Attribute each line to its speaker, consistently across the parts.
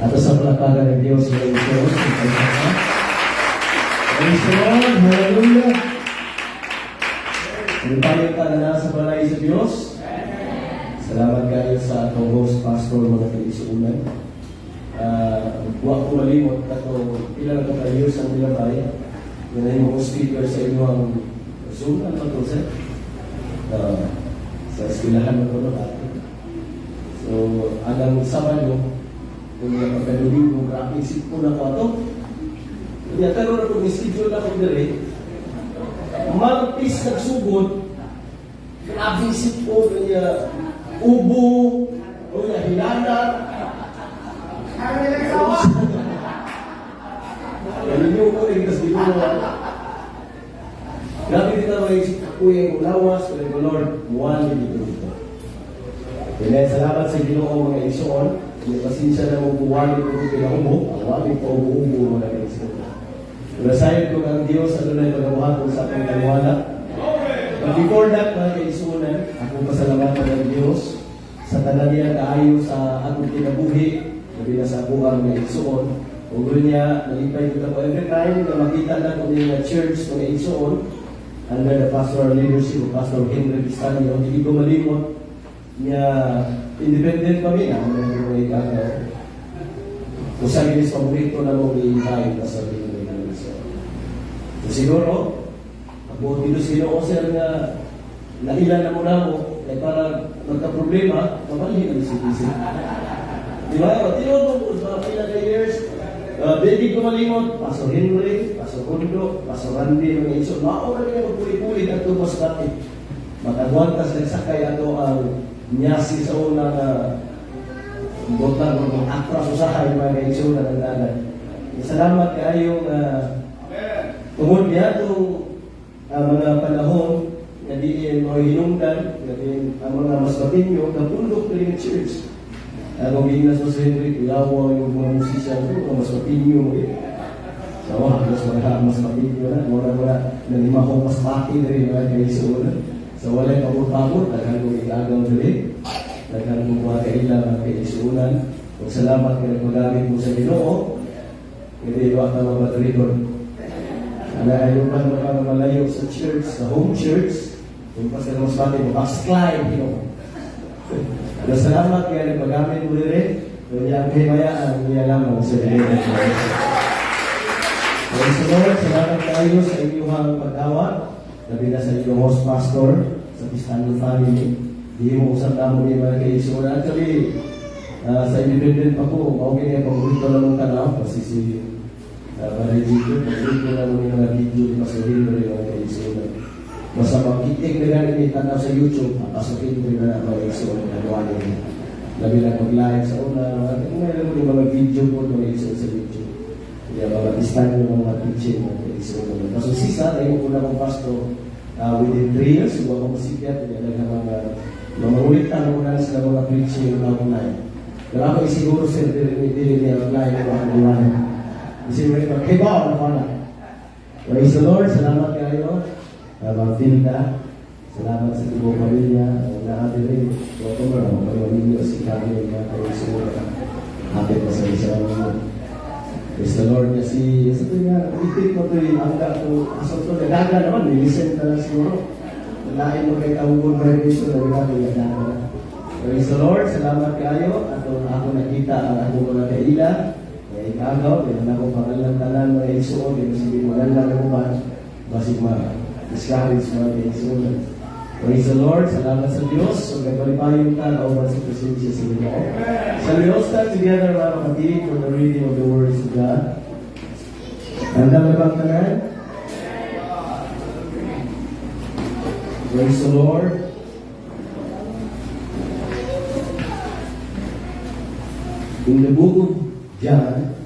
Speaker 1: Ato sa palakpakan ng Diyos, mga Diyos. Praise the Lord. Hallelujah. Lipayon ta na nasa balay sa Diyos. Salamat kayo sa atong host pastor, mga kaigsuonan. Wa ko malimot kato pila na ka years ang nilabay. Yan ay speaker sa inyong Zoom, ano ba to, sir? Sa eskwelahan mo to, no? So, anang Sabado, kung nga pagka-Domingo, grabe isip ko na ko ato. Kaya karon na kung schedule na ko dire, Martes nagsugod, grabe isip ko, kanya ubo, o niya hilanat. Ano niyo ko rin, tas dito mo. Grabe din na may isip ko yung lawas, pero ko, Lord, muwali dito dito. Kaya salamat sa Ginoo, mga igsoon. May pasensya na mo buwali ko kung pinaubo. Ang wali pa ubo-ubo, mga kaigsoon. Pero sayod ko ang Diyos adunay pagabuhaton sa atong taliwala. But before that, mga kaigsuonan, akong pasalamatan ng Diyos sa tanan niya kaayo sa atong kinabuhi, labi na sa akoang mga igsoon. Ug niya, nalipay ko every time na makita na ko nga church, mga igsoon, under the pastoral leadership of Pastor Henry Pistanio, hindi ko malimot niya independent pa mi na mga ikagaw. Usa gid sa paborito na mo i-invite, Pastor Henry. So, siguro, ako dito sa Ginoo, sir, nga naila na mo na mo kay para magka-problema, mabalhin ang CPC. Di ba? Tinuod mo po, mga pila ka years, di ko malimot, Pastor Henry, Pastor Rondo, Pastor Randy, mga igsoon, mao na niya magpuli-puli ato Masbate. Matagwanta sa nagsakay ato ang nyasi sa unang botang ng atras usahay, mga igsoon na dagan. Salamat kaayo nga tungod niya itong mga panahon nga diin mga hinungdan, nga diin ang mga Masbatenyo, napundok diri nga church. Ang giingnan sa Henry, kuyawa yung mga musician ko, mga Masbatenyo. Eh. So, halos mga Masbatenyo na, mura mura, nanimahong Masbate diri, mga kaigsuonan. So, walay pabor-pabor, daghan kong igagaw diri, daghan kong mga kaila, mga kaigsuonan. Ug salamat kay nagpagamit mo sa Ginoo, hindi wa ka mamadridon. Ana ayo pa mga malayo sa church, sa home church, yung Pastor Masbate mo, backslide, you. Pero salamat kaya nagpagamit mo diri, kung ang kahimayaan, niya lamang sa Ginoo. Praise the Lord, salamat kayo sa inyong pagdawa, labi na sa inyong host pastor, sa Pistano family. Di mo usap na mo mga kaigsuonan. Actually, sa independent pa ko, mao gini ang paborito na mong tanaw, kasi si Padre Gito, paborito na mo yung mga video ni Pastor Henry, mga kaigsuonan. Basta magkitig na gani ni tanaw sa YouTube, Pastor Henry na na mga kaigsuonan na gawa niya. Labi na mag-live sa una, mayroon mo yung mga video po mga igsoon sa YouTube. Kaya mga Pistano yung mga teaching, mga kaigsuonan. Pastor Sisa, ngayon ko na akong pastor, within 3 years, iba ko masikyat, kaya daghang mga ulit tanong na sila mga preaching online. Pero ako siguro, sir, dili dili niya online ko ang liwanag. Kasi may pagkibaw na ko na. Praise the Lord, salamat kayo. Ma'am Tilda, salamat sa tibuok pamilya. Ang naati rin, welcome na, pamilya si kami, mga kaigsuonan. Happy pa sa isa. Praise the Lord niya si, sa ito nga, itik mo ito yung angga to, aso to, nagaga naman, listen na lang siguro. Lain mo kay tawgon ba dito, nagaga, nagaga na. Praise the Lord, salamat kayo. At ako nakita ang akong mga kaila. Kaya ikagaw, di na ako pangalan tanan mga igsoon, di na sige malan ako ba, basig ma-discourage mga kaigsuonan. Praise the Lord, salamat sa Diyos. So, nagpalipayon ta, kauban sa presensya sa Ginoo. Shall we all stand together, mga kapatid, for the reading of the words of God? Handa na bang tanan? Praise the Lord. In the book of John,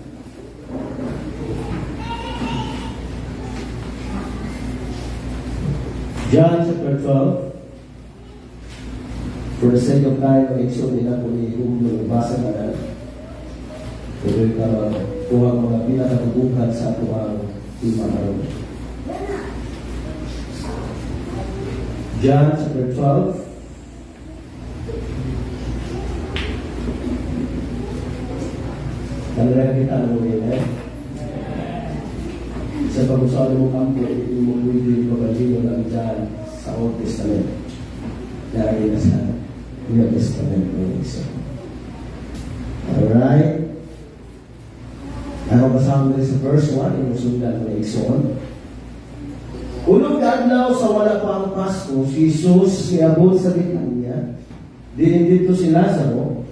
Speaker 1: John chapter 12, for the sake of time, ang igsoon nila po ni Humlo, basa na na. Pero yung kuha ang mga pinakatubukan sa ato ang tema karon. John chapter 12, Talaga kita mo eh. Sa pag-usahan mo kampo, hindi mo pwede pabalino lang dyan sa Old Testament. Lagi na sa New Testament mga isa. Alright? Ako basahan mo sa verse 1, inyong sundan, mga igsoon. Unong adlaw sa wala pa ang Pasko, si Jesus niabot sa Betania. Diin didto si Lazaro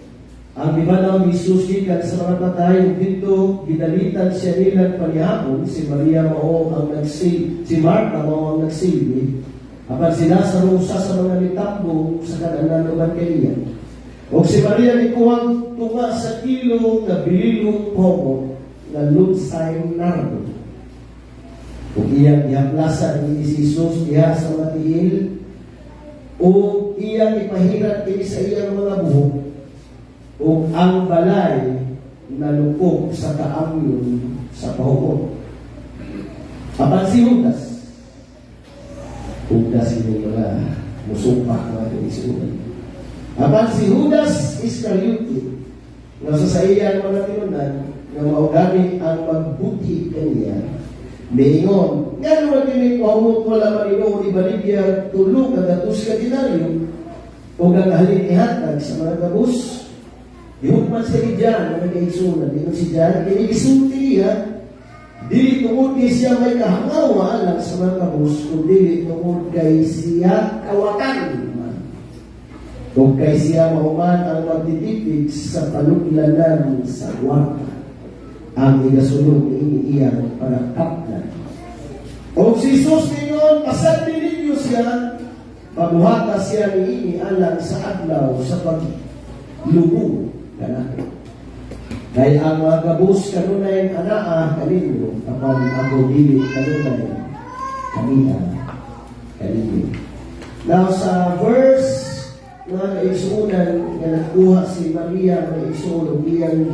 Speaker 1: ang gibanhaw ni Jesus gikan sa mga patay, ug didto gidalitan siya nilang panihapon. Si Maria mao ang nagsil, si Martha mao ang nagsilbi. Apan si Lazaro usa sa mga mitambong sa kadanan uban kaniya. Ug si Maria nikuhang tunga sa kilo nga bililong pahumo nga lunsay nardo. Ug iyang gihaplasan ni Jesus diha sa mga tiil ug iyang ipahirat kini sa iyang mga buhok, ug ang balay nalukop sa kaangyon sa pahumo. Apan si Judas, Judas ini mga musupak mga kaigsuonan. Apan si Judas Iscariote, nga sa iyang mga tinunan, nga mao gani ang magbuti kaniya, miingon, "Ngano man kini pahumot wala man hinuon ibaligya 300 ka denaryo ug ang halin ihatag sa mga kabus?" Gihukman siya ni John, mga kaigsuonan. Ingon si John, kini gisulti niya, dili tungod kay siya may kahangawa alang sa mga kabus, kundi tungod kay siya kawatan. Ug kay siya mao man ang magtitipig sa paluglanan sa kwarta. Ang igasulod niini iyang panagkaplan. Og si Jesus ningon, "Pasadli ninyo siya, pabuhata siya niini alang sa adlaw sa paglubong kanako. Kay ang mga gabos kanunay anaa kaninyo, apan ako dili kanunay kaniya kaninyo." Now sa verse mga kaigsuonan nga nagkuha si Maria, mga igsuon, ug iyang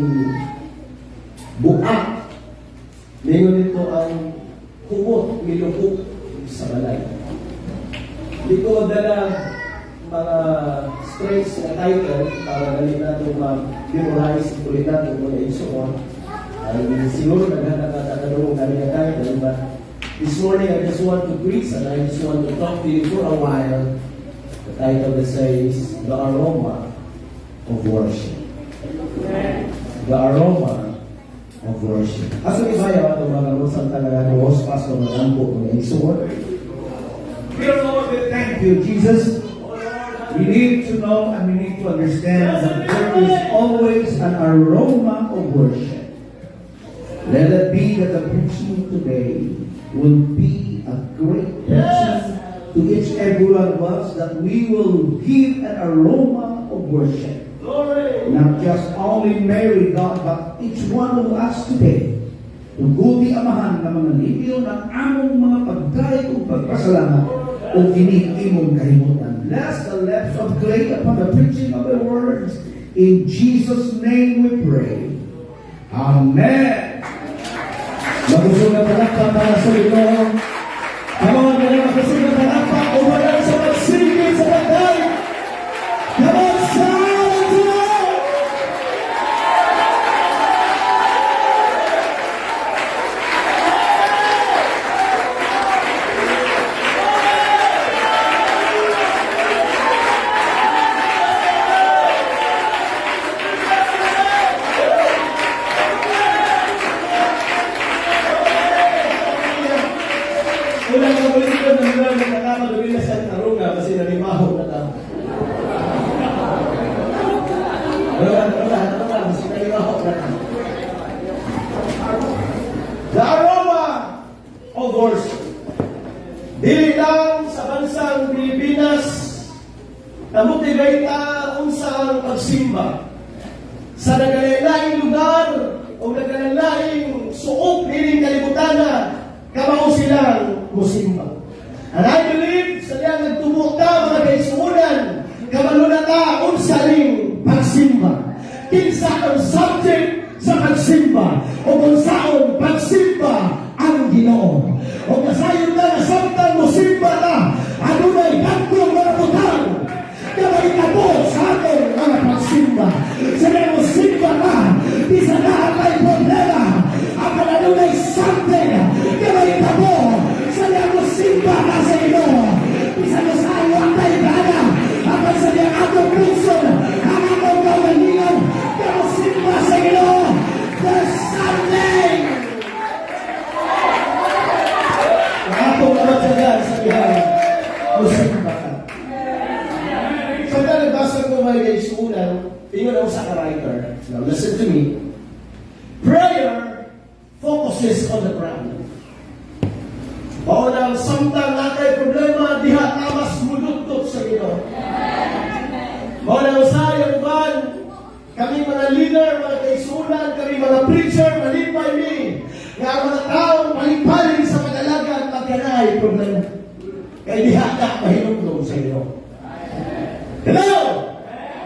Speaker 1: buak. Ningon didto ang humot milukop sa balay. Di ko magdala mga straight na title para dali nato ma-memorize ulit nato, mga igsuon. Ay siguro daghan na kakadungog kami nga title, but this morning I just want to preach and I just want to talk to you for a while. The title that says "The Aroma of Worship." The Aroma of Worship. Asa ni bayaw ato mga kamusan talaga ng host pastor ng ampo, mga igsuon?
Speaker 2: Dear Lord, we thank you, Jesus. We need to know and we need to understand that there is always an aroma of worship. Let it be that the preaching today will be a great preaching to each every one of us, that we will give an aroma of worship.
Speaker 1: Glory!
Speaker 2: Not just only Mary, God, but each one of us today. Tuguti, Amahan, nga mga libyo ng among mga pagdayeg ug pagpasalamat o kini imong kahimutan. Bless the lips of clay upon the preaching of the words. In Jesus' name we pray. Amen.
Speaker 1: Makusog na palakpak para sa Ginoo. Come on, mga makusog na palakpak umalan sa pagsigit sa pagdayeg. Come on, shout unto the Lord! Unang kabulitan ng lugar na nakamadumi na sa tarunga kasi nalimaho na tao. Wala, wala, wala, kasi nalimaho na tao. The aroma of worship. Dili lang sa bansang Pilipinas, namotivate ta unsa ang pagsimba. Sa nagalain lugar o nagalaing suok nining kalibutana, kamao silang musimba. And I believe sa diyang nagtubo ta, mga kaigsuonan, kabalo na ta unsa ning pagsimba. Kinsa ang subject sa pagsimba o kung saon pagsimba ang Ginoo. O kasayon ka na samtang musimba ta, adunay gantong mga butang na mahitabo sa atong mga pagsimba. Sa diyang musimba ka, bisan naa kay Listen to me. Prayer focuses on the problem. Mao nang samtang naa kay problema, diha ka mas mudukdok sa Ginoo. Mao nang usahay ang uban, kami mga leader, mga kaigsuonan, kami mga preacher, malipay mi nga ang mga tao palingpaling sa pag-alagad pagka naay problema. Kay diha ka mahinumdom sa Ginoo. Hello?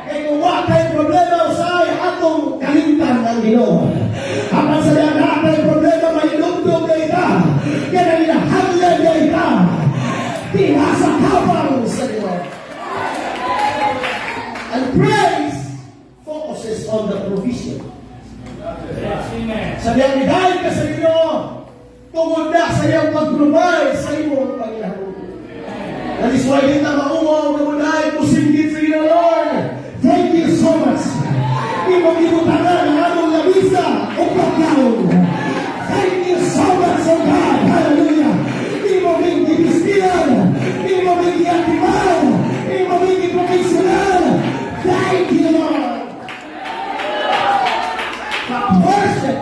Speaker 1: Kay kung wa kay problema, usahay atong kalimtan ang Ginoo. Apan sa diha naa kay problema, mahinumdom kay ta. Kaya nanginahanglan kay ta diha sa tabang sa Ginoo. And praise focuses on the provision. Sa diyang dahil ka sa Ginoo, tungod na sa iyang pag-provide sa imong panginahanglan. That is why di ta mauwaw nga mudaig musinggit sa Ginoo, "Lord, thank you so much. Imong gibutangan ang among lamisa og pagkaon. Thank you so much, oh God. Hallelujah. Imo ming gibistilan, imo ming giatiman, imo ming giproteksyonan. Thank you, Lord." But worship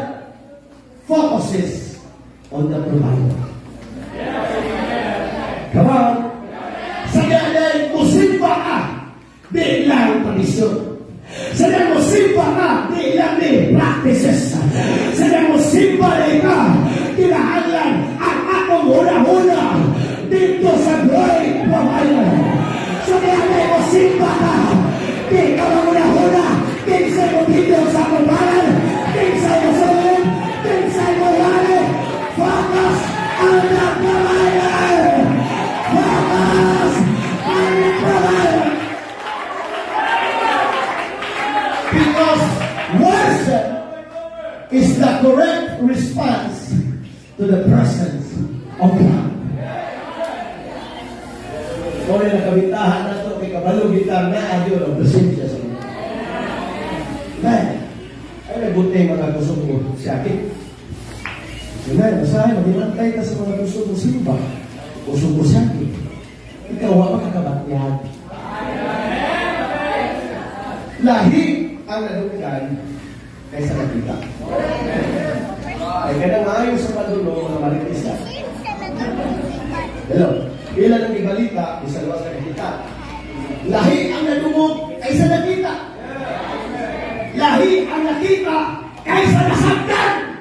Speaker 1: focuses on the provider. Come on. Sa ganyan, musimba ka, di lang tradisyon. Sa ganyan, musimba ka, di lang ni practices. Sa ganyan, musimba na ka, kinahanglan ang atong huna-huna dito sa great provider. Sa ganyan, musimba ka, di ka manghuna-huna, kinsay motindog sa akong balan, kinsay mosulod, kinsay mowali. Focus on the provider! Focus on the provider! Because worship is the correct response to the presence of God. Mao na nakabintahan nato kay kabalo kita naa gyud ang presensya sa Ginoo. Man, ay nabuti mga kusog mo sakit. Amen. Basahin, magimantay ka sa mga kusog mo simba. Kusog mo sakit. Ikaw, wa makakabatyag. Lahi ang nadunggan kaysa nakita. Ay kanang maayo sa padulong mga marites na. Hello. Ilan ang ibalita, isa luwas na nakita. Lahi ang nadungog kaysa nakita. Lahi ang nakita kaysa nasabtan.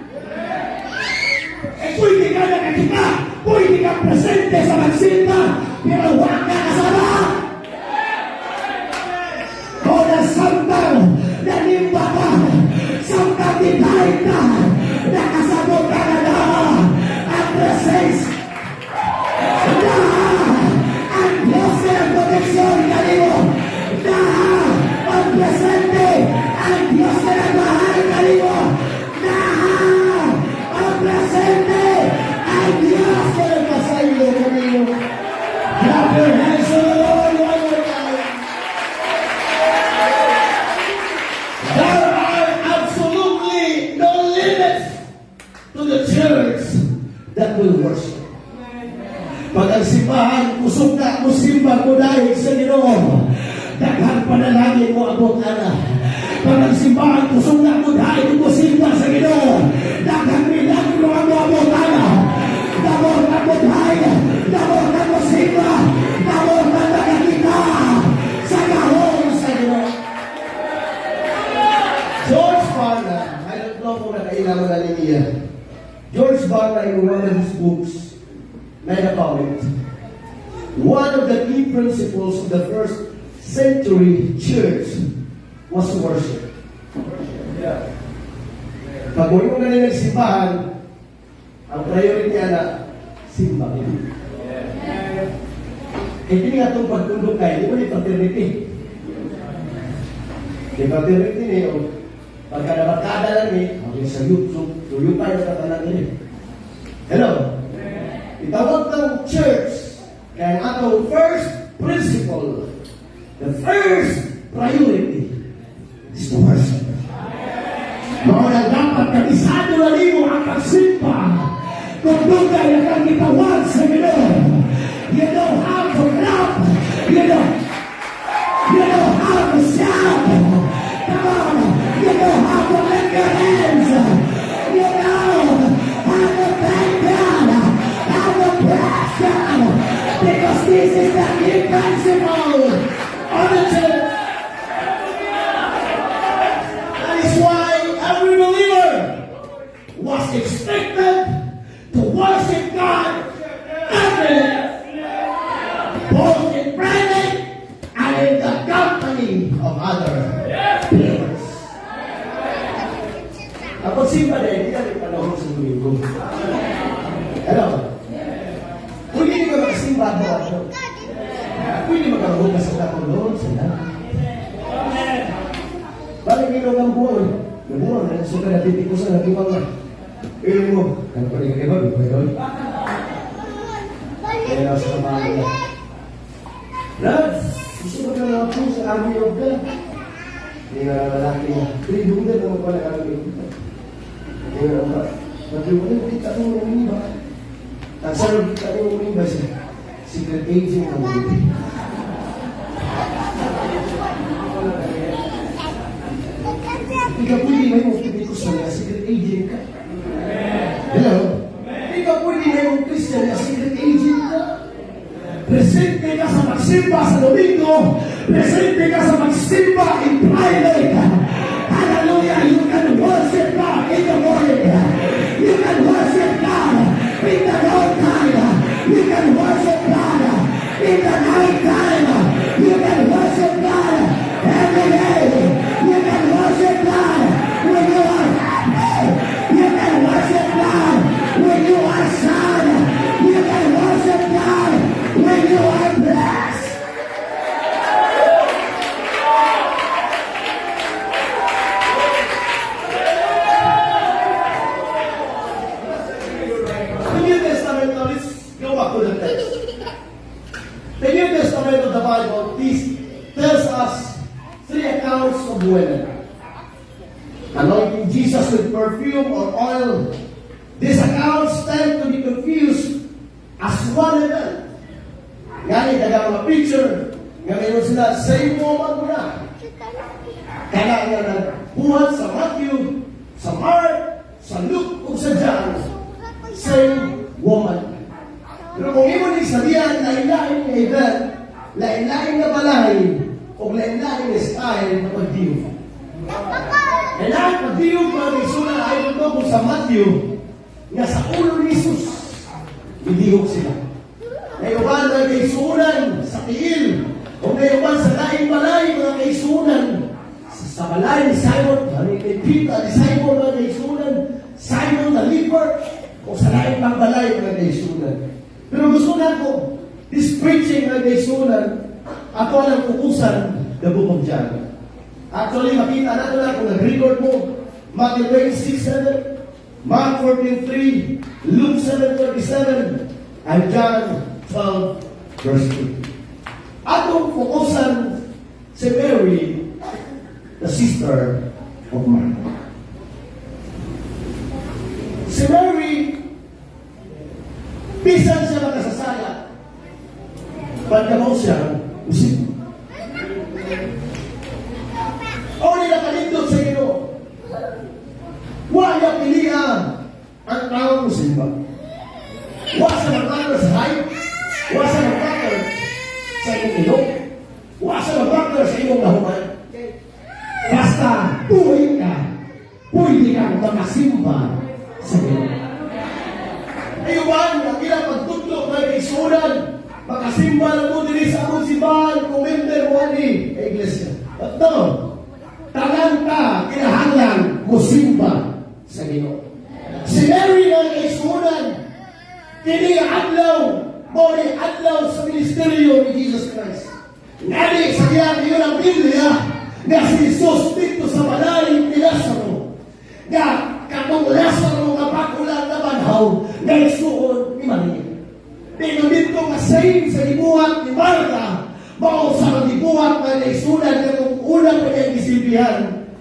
Speaker 1: Eh pwede ka nakakita, pwede ka presente sa magsimba, pero wa ka kasama. O na samtang nanimba ka, samtang gidahig ka, nakasabot ka na na ang presence na ang Diyos ng proteksyon kanimo, na ang presente ang Diyos na nagmahal kanimo, na ang presente ang Diyos na nagpasaylo kanimo. Clap your hands to the Lord one more time. There are absolutely no limits to the church that will worship. Pag ang simbahan, kusog na, musimba modayeg sa Ginoo, daghang panalangin mo abot ana. Pag ang simbahan, kusog na, modayeg musimba sa Ginoo, daghang milagro ang moabot ana. Damo na modayeg, damo na musimba, damo na nakakita sa gahom sa Ginoo. George Barna, I don't know kung nakaila mo na niya. George Barna, in one of his books, made a comment. One of the key principles of the first century church was worship. Pag mo na nagsimbahan, ang priority ana, simba. Kaya kini nga itong pagtundok kay, di ba ni fraternity? Di fraternity ni, o pagka nabarkada lang ni, okay, sa YouTube, tulupay na katanan ni. Hello? Itawag ng church, kaya ang atong first principle, the first priority is to worship. Mao na dapat kabisado na nimo ang pagsimba. Kung dugay na kang gitawag sa Ginoo, you know how to clap. You know how to shout. Come on. You know how to Ang pagsimba na hindi kami panahon sa Domingo. Hello? Pwede ka makasimba at mga Pwede makahugas sa katong Lord sa lahat. Balik ikaw ng buwan. Nabuwan na suka na titik ko sa natiwang na. Eh mo, ano pa rin kayo ba? Kaya nasa kamay na. Love, gusto ko na po sa Army of God. Hindi nga lalaki niya. 300 naman pala Army of God. Hindi nga naman. Pag-iwalay, kita mo yung iba. Ang sarap kita mo yung iba siya. Secret agent ang buti. Ikaw pwede may mong Pentecostal na secret agent ka. Hello? Ikaw pwede may mong Christian na secret agent ka.
Speaker 2: Presente ka sa pagsimba sa Domingo. Presente ka sa pagsimba in private. Hallelujah! You can worship God in the morning. You can worship God in the noontime. You can worship God in the night time. You can worship God every day. You can worship God when you are happy. You can worship God when you are sad. You can worship God when you are blessed.
Speaker 1: The New Testament, now let's go back to the text. The New Testament of the Bible this tells us three accounts of women. Anointing Jesus with perfume or oil. These accounts tend to be confused as one event. Gani, daga mga picture, nga mayroon sila, same woman mo na. Kaya nga nagbuhat sa Matthew, sa Mark, sa Luke, ug sa John. Same woman. Pero kung imo ni sabihan, lain-lain nga event, lain-lain nga balay, o lain-lain nga style na pagdiyog. Kailangan pagdiyog mga kaigsuonan ay ito kung sa Matthew, nga sa ulo ni Jesus, gidihog sila. Nayuban mga kaigsuonan sa tiil, o nayuban sa laing balay mga kaigsuonan, sa balay ni Simon, ano kay Peter, ni Simon mga kaigsuonan, Simon the leper, o sa laing pangbalay mga kaigsuonan. Pero gusto na ko, this preaching mga kaigsuonan, ato ang fokusan, the book of John. Actually, makita nato na kung nag-record mo, Matthew 26:7, Mark 14:3, Luke 7:37, and John 12, verse 2. Atong fokusan si Mary, the sister of Martha. Si Mary, bisan siya makasasala, pagkabaw siya, usip. O nila kalindot sa Ginoo. Wa niya pilihan ang tao musimba. Wa sa mag-matter sa height, wa sa mag-matter sa imong ilong, wa sa mag-matter sa imong nahuman.
Speaker 2: Basta buhay ka, pwede kang makasimba sa Ginoo.
Speaker 1: Ayuban, ang ilang pagtudlo may kaigsuonan, makasimba na mo diri sa among simbahan kung member mo ani sa iglesia. But no,
Speaker 2: Tanan ta kinahanglan musimba sa Ginoo.
Speaker 1: Si Mary na kaigsuonan, kini nga adlaw, mao ni adlaw sa ministeryo ni Jesus Christ. Ngani sa kiyang iyon ang Biblia, nga si Jesus dito sa balay ni Lazaro, nga katong Lazaro nga bag-o lang nabanhaw, nga igsuon ni Maria. Pero dito nga same sa gibuhat ni Martha, mao sa gibuhat nga naigsuonan nga kung una pa niyang gisilbihan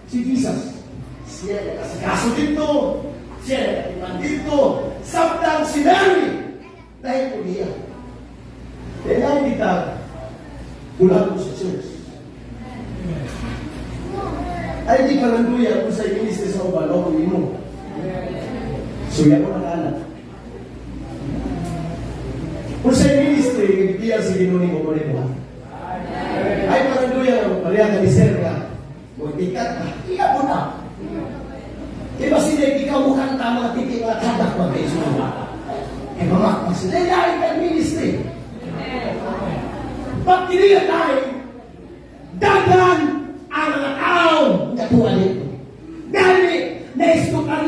Speaker 1: si Jesus. Siya nagkasikaso dito, siya nagkatiman dito, samtang si Mary, dahil po niya. Kailangan kita, kulang ko sa church. Ay di pa nanduya kung sa ministry sa uban, o kung imo. Suya ko ng anak. Kung sa ministry, gibigyan sa Ginoo nimo mo nimo. Ay paranduya nga pareha ka ni sir nga. Mo tikat ka, iya mo na. Di ba sila ikaw mo kanta mga tiki mga kadak mga kaigsuonan? Eh mga sila lain ka ministry. Pag kiniya tayo, daghan ang mga tao nga tuwa dito. Dahil naistorya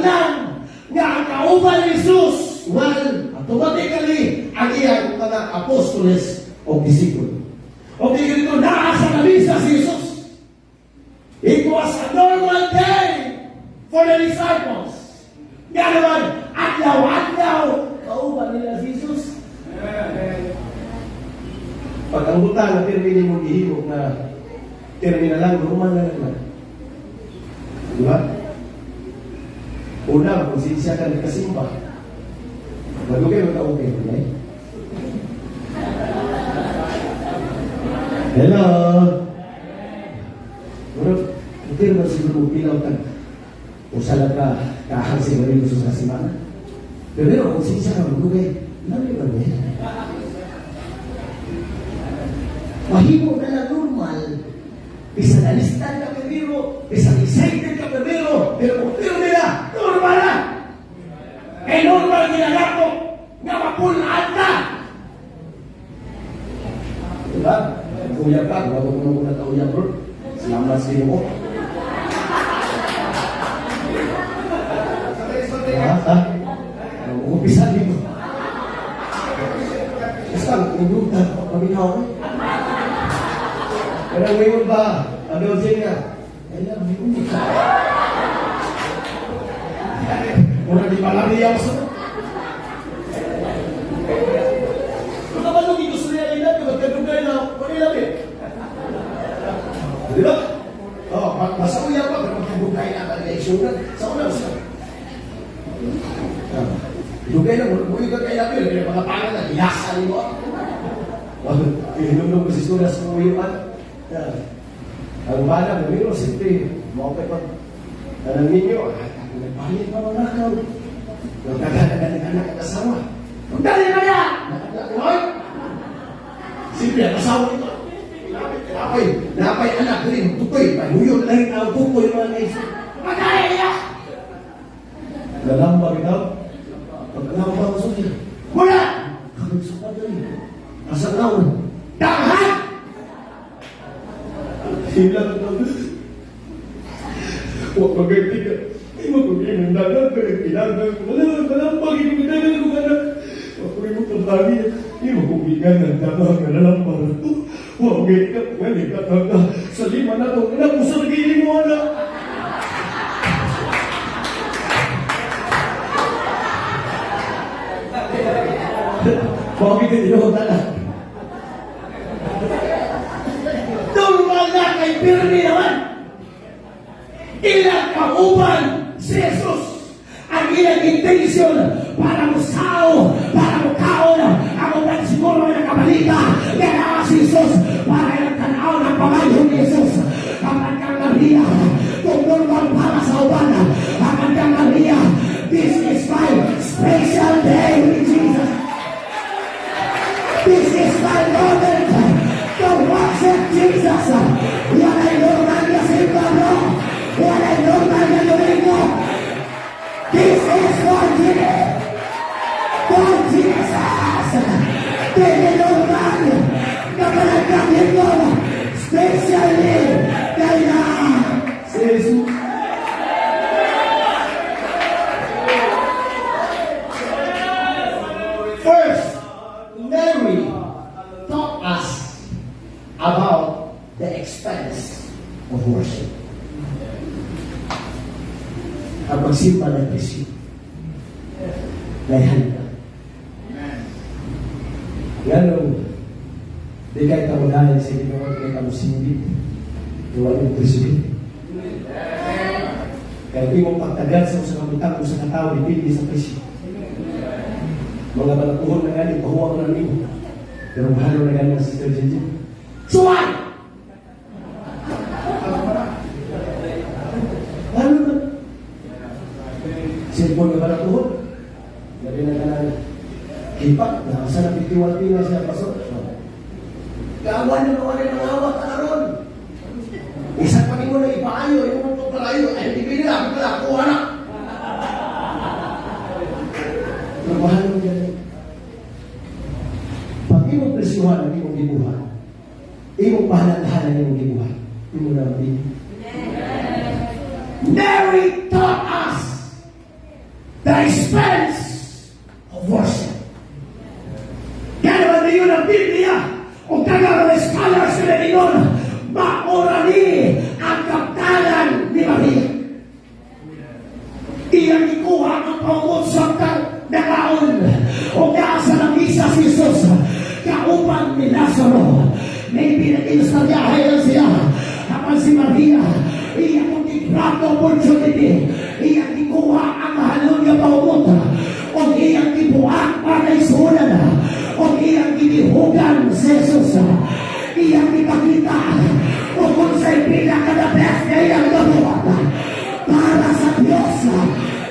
Speaker 1: kauban ni Jesus, well, automatically, ang iyang mga apostoles o disipulo. O di dito, naa sa lamisa si Jesus. It was a normal day for the disciples. Nga naman, adlaw-adlaw, kauban nila si Jesus. Pag ang buta na pirmi mo gihimo na pirmi na lang, normal na lang. Di ba? Una, konsensya ka nagkasimba. Madugay magka-okay, okay? Hello? Murag, hindi naman siguro mo pilaw tag usa lang ka kahang sigarilyo sa simana. Pero konsensya ka, madugay, lami ba niya? Mahimo na lang normal. Bisan alistan ka primero, bisan excited ka primero, pero kung pero nila, normal na. Eh normal ginagato, nga mapulaan ka. Diba? Kuya pa, wag ko muna kauya bro. Salamat sa inyo. Ha? Ha? Umpisa dito. Basta, inutan, paminaw ko. Pero ngayon ba, ano siya nga? I love you. Mura di malaria ko sa. Kung naman nung gusto niya ina, kung magkadugay na, wala lang eh. Di ba? Oh, masauya pa, pero magkadugay na ang reaksyonan. Sa una, sa dugay na, muna ka kay labi, lagi mga pangan na, hilasan mo. Ihinumdum ko si Sunas kung uyuan. Ang bana, pero siyempre, mao pag anang ninyo, nagpalit pa mga nakaw. Nagkaganagan ang asawa. Magdali na niya! Nakaganoy! Siyempre, ang asawa nito. Napay, napay anak rin, tutoy, pahuyo na lang ang tutoy mga kaisip. Magdali niya! Lalamba bitaw. Pagkalamba ko sa niya. Wala! Kagagsuka dali. Asa na Daghan! Hila na daw. Huwag magagti ka. Ay, maguging ang dagat, pero kailangan ko. Wala, malambag, ikumidagan ko ka na. Huwag ko rin mo pagkagi. Ay, magugigan ng dagat, nga lalambag na to. Huwag ka, wala ka, ka. Sa lima na to, anak mo sa nagili mo, anak. Bakit hindi ko tala? Normal na kay pirmi naman. Ilang kauban si Jesus. Ang ilang intensyon para musao, para mukaon, ang uban siguro ng kabalita, kaya si Jesus para ilang tanaw ng pamayon ni Jesus. Ang kang Maria, kung normal para sa uban, ang kang Maria, this is my special day with Jesus. This is my moment to worship Jesus. Wala'y normal na simba, bro. Wala'y normal na Domingo. This is for Jesus. For Jesus. Dili normal na palagkakin mo. Especially kay na si Jesus. First, Mary taught us about the expense of worship. Ang pagsimba ng presyo. Dahil ka. Ganun, di kahit ako dahil sa Ginoo, di kahit ako singit, iwan yung presyo. Kaya imong pagtagal sa usa ka butang, usa ka tawo, depende sa presyo. Mga balatuhon na gani, pahuwa ko na nimo. Pero mahalo na gani ang Sister Gigi. Suwan! Mahalo na. Cellphone nga balatuhon. Dali na ka ng hipak, nakasa na 51 pila siya pasok. Gawan na mga rin ang awat na karon. Isa pa nimo na ipaayo, yung mga pagpalayo, ay hindi nila, ako pala, kuha na. Pero mahal mo yan. Pag imong presyuhan ang imong gibuhat, imong pahalagahan ang imong gibuhat, imo na mabili. Mary taught us
Speaker 2: The expense of worship. Kaya naman yun ang Biblia o kaya mga scholars na ingon, maura ni ang kaptanan ni Maria. Iyang ikuha ang paumot sa nakaon o naa sa lamisa si Jesus kauban ni Lazaro. Maybe nag-instalyahe lang siya. Apan si Maria, iya kong i-grab the opportunity. Iyang ikuha ang mahalon nga paumot o iyang ibuak para isunan o iyang ginihugan si Jesus. Iyang ipakita o kung sa'y pinaka-the best na iyang gabuhat para sa Diyos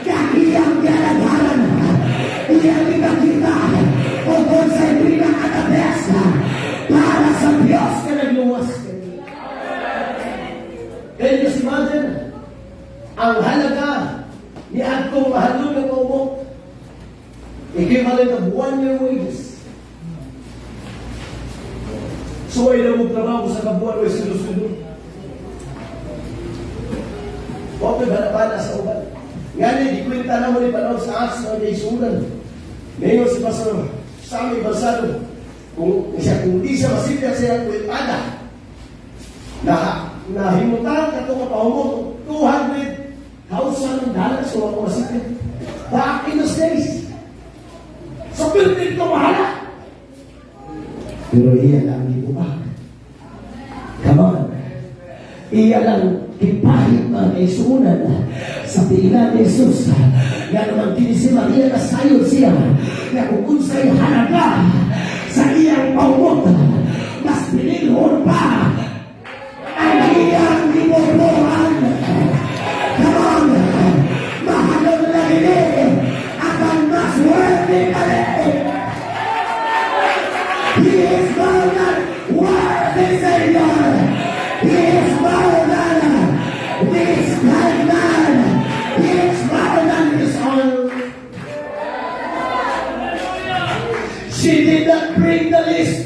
Speaker 2: na iyang galagaran. Iyang ipakita o kung sa'y pinaka-the best para sa Diyos na nagluwas kaniya.
Speaker 1: Can you just imagine? Ang halaga ni Adtong mahalon nga paumot, equivalent of 1 year wages. So ay lang trabaho sa kabuan o sweldo-sweldo. Wa ko'y bana sa uban. Ngani, gikwenta na mo ni panahon sa Acts ng kaisunan. Ngayon si Pastor Sammy Balsado, kung di siya masilya sa iyang kwentada, na nahimutan kato ka pahumot, $200,000 kung ako masilya. Back in those days. So, pwede ko mahala.
Speaker 2: Pero iya lang gibuak. Come on. Iya lang gipahid, mga kaisunan, sa tiilan ni Jesus. Nga naman kini si Maria, nasayod siya nga kung unsay halaga sa iyang paumot, mas pinilhon pa ang iyang gibubuhan. Come on! Mahalon lang ini apan mas worthy pa rin. He is more than worthy Savior. He is more than this kind man. He is more than this all. She did not bring the least.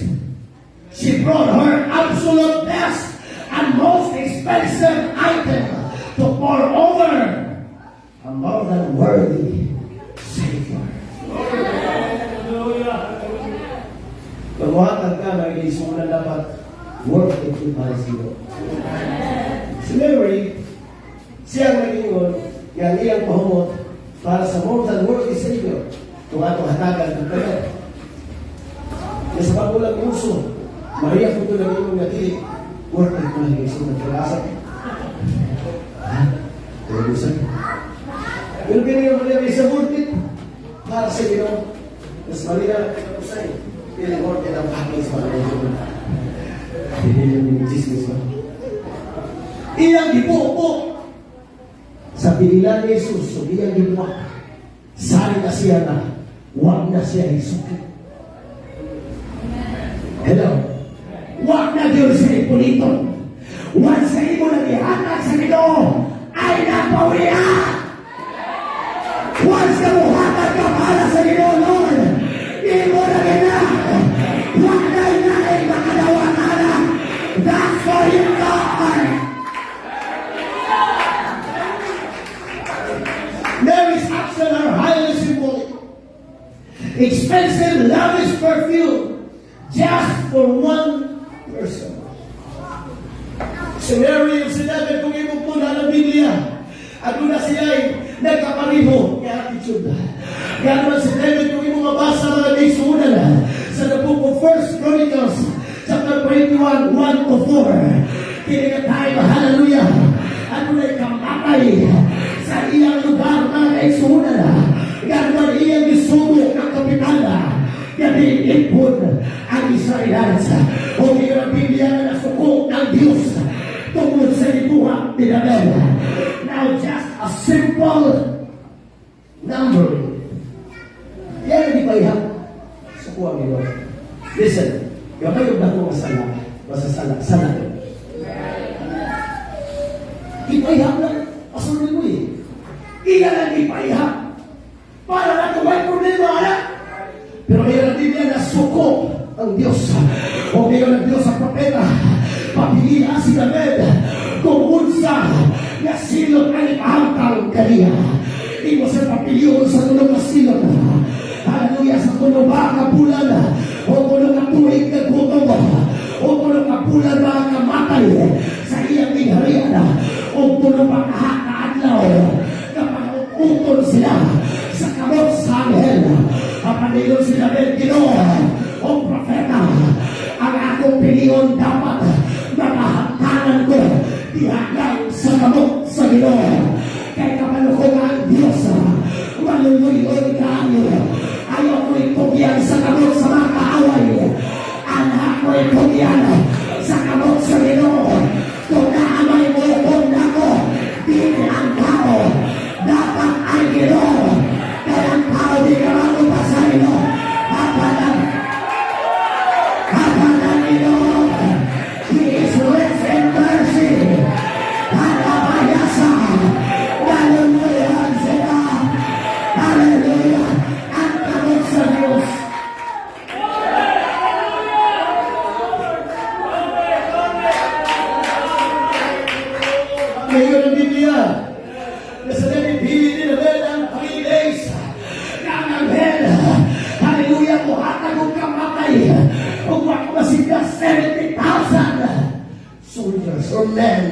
Speaker 2: She brought her absolute best and most expensive item to pour over a more than worthy Savior.
Speaker 3: Hallelujah.
Speaker 1: Pagbuhatan ka, may isunan dapat worth it to para sa iyo. Si Mary, siya ang nag-ingon, nga ang iyang pahumot para sa more than worthy Savior kung atong hatagan ng tanan. Kaya sa bago lang uso, Maria kung ito nag-ingon nga dili, worth it ko lang isunan. Pero asa? Ha? Pero usan. Pero kini Maria may sa worth it para sa Ginoo. Mas Maria, usay, dili worth it ang package sa mga Ginoo. Hindi yung chismis ba? Iyang gibuo sa pinilan ni Jesus, so iyang gibuak. Sari na siya na, wag na siya isukit.
Speaker 2: Hello? Wag na Diyos siya ipuliton. Once sa imo na gihatag sa Ginoo, ay napawiya! Once na muhatag ka para sa Ginoo, Lord, imo na gina. Wag na inain makadawa ka na. That's for you, Lord.
Speaker 1: Mary's action are highly symbolic. Expensive, lavish perfume just for one person. Si Mary ug si David, kung imong tuna ng Biblia, aduna siya ay nagkapariho nga attitude. Ganoon si David, kung imong mabasa, mga kaisunan, sa the book of First Chronicles, chapter 21, 1 to 4. Kini nga time, hallelujah, adunay kamatay sa iyang lugar, mga kaisunan. Ganoon iyang gisugo ang kapitan gabi ipon ang Israelites. O ang Biblia nga nasuko ang Diyos tungod sa gibuhat ni David. Now just a simple number. Yan ang ipayhap. Suko ang Ginoo. Listen, gamay yung dako nga sala, basta sala, sala. Ipayhap lang, pasunin mo eh.
Speaker 2: Iya lang ipayhap. Para na ito may problema, anak. Pero ngayon ang Biblia, nasuko ang Diyos. O ngayon ang Diyos ang propeta. Pabilia si David kung unsa nga silot ang ipahamtang kaniya. Imo siya.
Speaker 1: Pabilion sa tulo ka silot. Hallelujah, sa tulo ba ka bulan o tulo ka tuig nga gutom o tulo ka bulan mga kamatay sa iyang gingharian o tulo pa ka adlaw nga pang-utol sila sa kamot sa anghel. Apan niingon si David, "Ginoo o propeta, ang akong pilion dapat makahantanan ko diha lang sa kamot sa Ginoo. Kay kabalo ko nga ang Diyos maluluyon kaayo. Ayaw ko itugyan sa kamot sa mga kaaway. Anak ko itugyan sa kamot sa Ginoo. Kung naamay mo kung nako, dili ang tao, dapat ang Ginoo. Kaya ang tao di ka mamupa sa Ginoo. Apan ang Ginoo, He is rich in mercy. Kalabayasa, maluluyan sila. Hallelujah. Ang kamot sa Diyos. Ngayon ang Biblia, na sa bili ni David ang 3 days na ang anghel, hallelujah, muhatag og kamatay, ug wa ko masigla 70,000 soldiers or men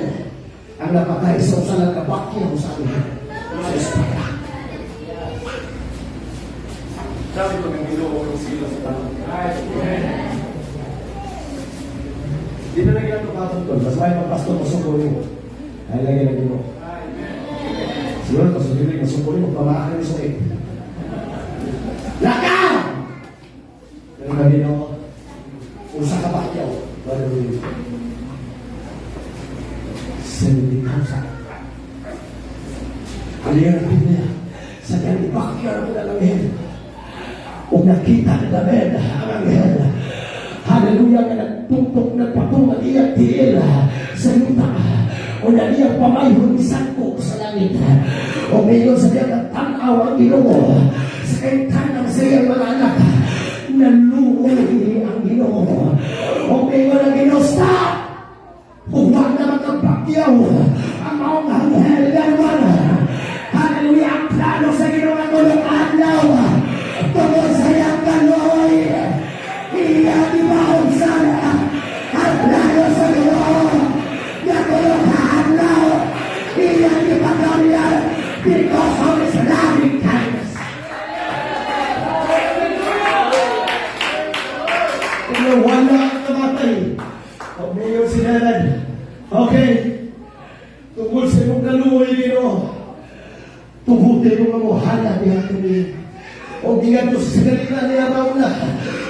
Speaker 1: ang napatay sa usa lang ka bakyaw sa anghel sa espada.
Speaker 3: Sabi ko ng Ginoo ang sila sa tanong.
Speaker 1: Di na lang ito katungkol. Mas may magpastor mo suko mo. Ay lagi ng Ginoo. Siguro, pastor Henry, masuko mo, pamakan yung sakit. Lakaw! Pero na Ginoo, usa ka bakyaw. Hallelujah. 70,000. Ano yung Biblia? Sa kanyang bakyaw mo na lang yun. Ug nakita ni David ang anghel. Hallelujah, nga nagtungtong, nagpatong ang iyang tiil sa yuta. O na iyang pamayhon isangko sa langit. O ngayon sa diyang nagtanaw ang Ginoo sa kayong tanang sa iyang mga anak. Naluoy ang Ginoo. O ngayon ang Ginoo, "Stop! Huwag na magkabakyaw ang maong anghel ganun." Hallelujah, ang plano sa Ginoo nga tulong adlaw tungod sa iyang kaluoy, iya gibaon sana. Ang plano sa Ginoo nga tulong adlaw, iya gipakamyan because of His loving kindness. Pero wala ang namatay. O mayor si David, "Okay, tungkol sa imong kaluoy, Ginoo, tugutin mo nga mohala diha kami." O gigadto sa sagalingan ni Arauna.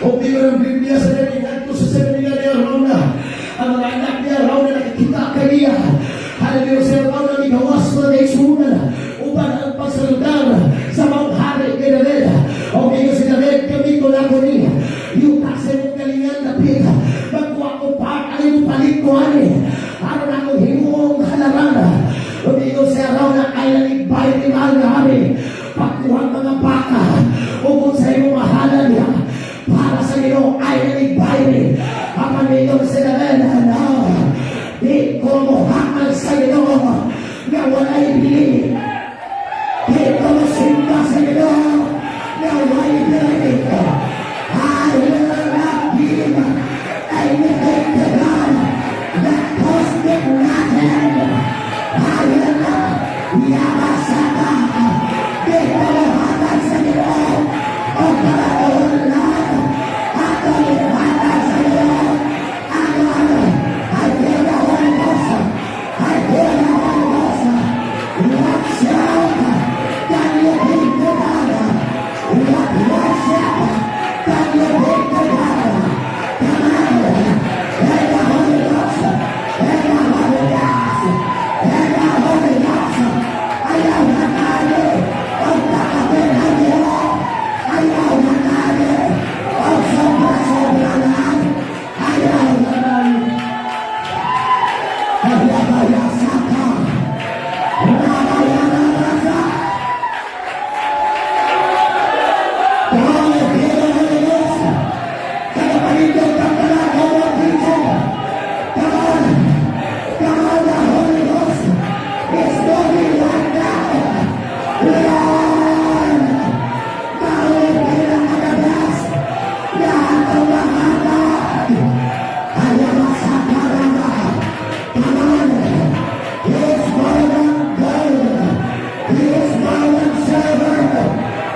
Speaker 1: O di ang Biblia sa gigadto sa sagalingan ni Arauna. Ang mga anak ni Arauna nakakita kaniya. Hallelujah, si Arauna migawas mga kaigsuonan uban ang pagsaludar sa maong hari kay David. O ngayon si David, "Kami ko lang ko niya. Yuta sa imong galingan dapit. Magkuha ko pa, alin mo palit ko ani. Aron akong himuong halaran." O ngayon si Arauna ay naligbay ni mahal na hari. Pagkuha mga baka, o kung sa imong mahalan niya, para sa Ginoo ay naligbay. Apan ngayon si David, "No, di ko mohatag sa Ginoo nga walay bili. Di ko mosimba sa Ginoo nga walay bili. I will not give anything to God that cost me nothing. I will not yamasaka. Di ko mohatag sa Ginoo o paraon lang. Ako ihatag sa Ginoo. Ano, ano? I feel the Holy Ghost. I feel the Holy Ghost. Watch out. Can you give to God? What worship can you give to God? Come on.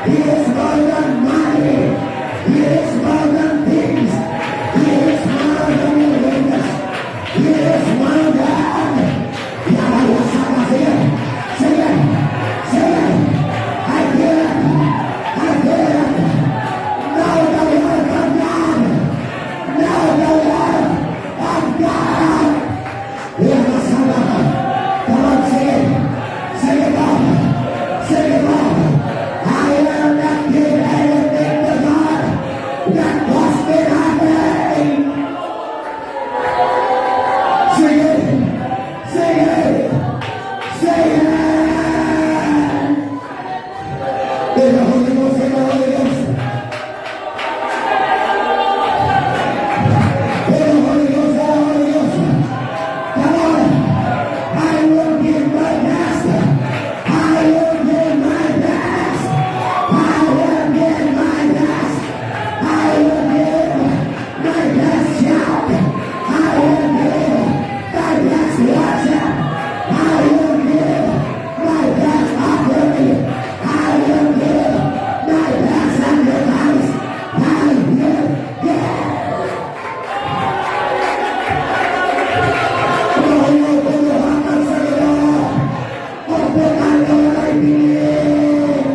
Speaker 2: He is more than money. He is more than things. He is more than your riches. He is more than. Sige, sige, sige. I feel it. I feel it. Know the work of God. Know the work of God. Come on, sige. Sige po. Sige po. I will not give anything to God that cost me nothing. Sige. Sige. Sige. In the Holy Ghost, in the Holy Ghost. In the Holy Ghost, in the Holy Ghost. Come on. I will give my best. I will give my best. I will give my best. I will give my best shout. I will give my best worship. I will give my best offering. I will give my best sacrifice. I will give. Ayaw ko muhatag sa Ginoo. Kung butang walay bilin.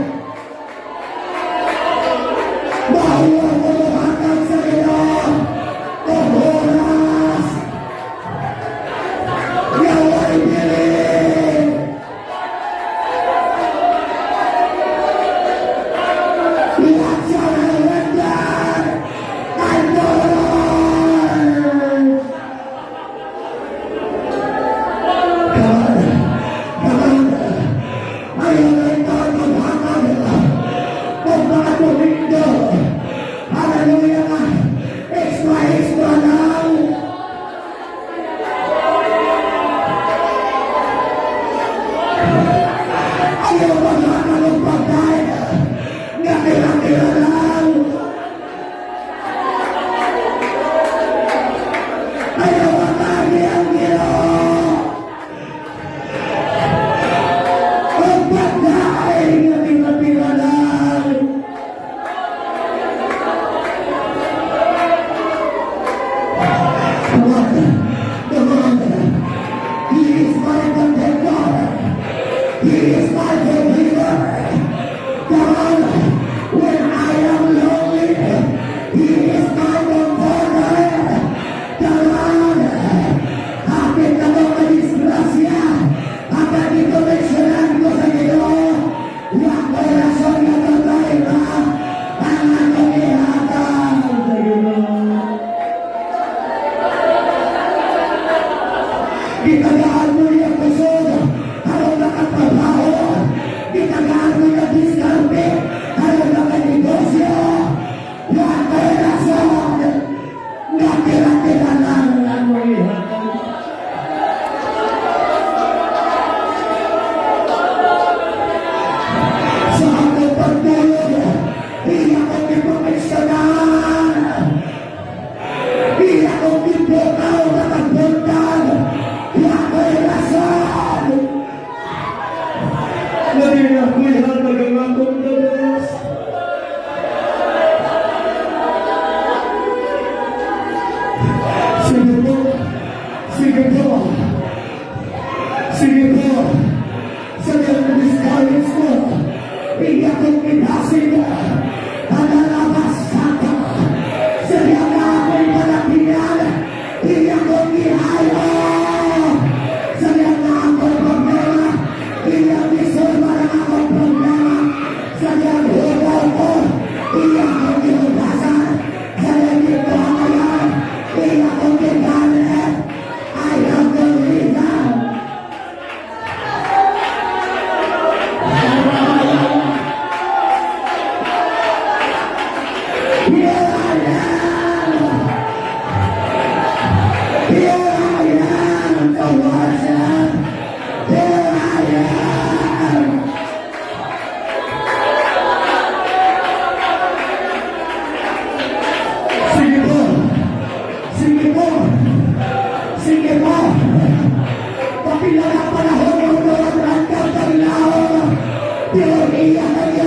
Speaker 2: Ayaw ko muhatag sa Ginoo. Kung oras nga walay bilin. What shall I render unto the Lord? Come on. Come on. Ayaw na ito maghatag. Kung mga Domingo. Hallelujah. Extra, extra lang. Ayaw maghatag ng pagkain nga tira-tira lang. Ayaw matagi ang Ginoo. Ang pagkain nga tira-tira lang. Come on. Come on. He is my contender. He is my forgiver. Come on. When I am lonely, He is my comforter. Come on. Hapit na mo madisgrasya. Ang ikoneksyonan ko sa Ginoo. Wa ko'y rason nga problema. Ang akong ihatag sa Ginoo. Gitagaan mo niya kusog aron makatrabaho. Gitagaan mo niya diskarte aron makanegosyo. Wa ko'y rason nga tira-tira lang ang among ihatag. Sa akong pagtulog, iya kong giproteksyonan. Iya kong gibukaw na pagbuntag. Wa ko'y rason nga dili ako ihatag ang akong gawas. Sige po. Sige po. Sige po. Sa diyang discourage ko, iya kong ibasig ang nalabas sa ka. Sa diyang na ako'y palakian, iya kong ihayo. Sa diyang na ako'y problema, iyang isolba ang akong problema. Sa diyang hugaw ko, iya kong ihugasan. Sa diyang ito ngayon, iya kong gigamit. I have the reason. Here I am. Here I am to worship. Here I am. Sige po. Sige po. Sige po. Kapila na panahon mo doon hanggang paglaon. Pero iya na iya.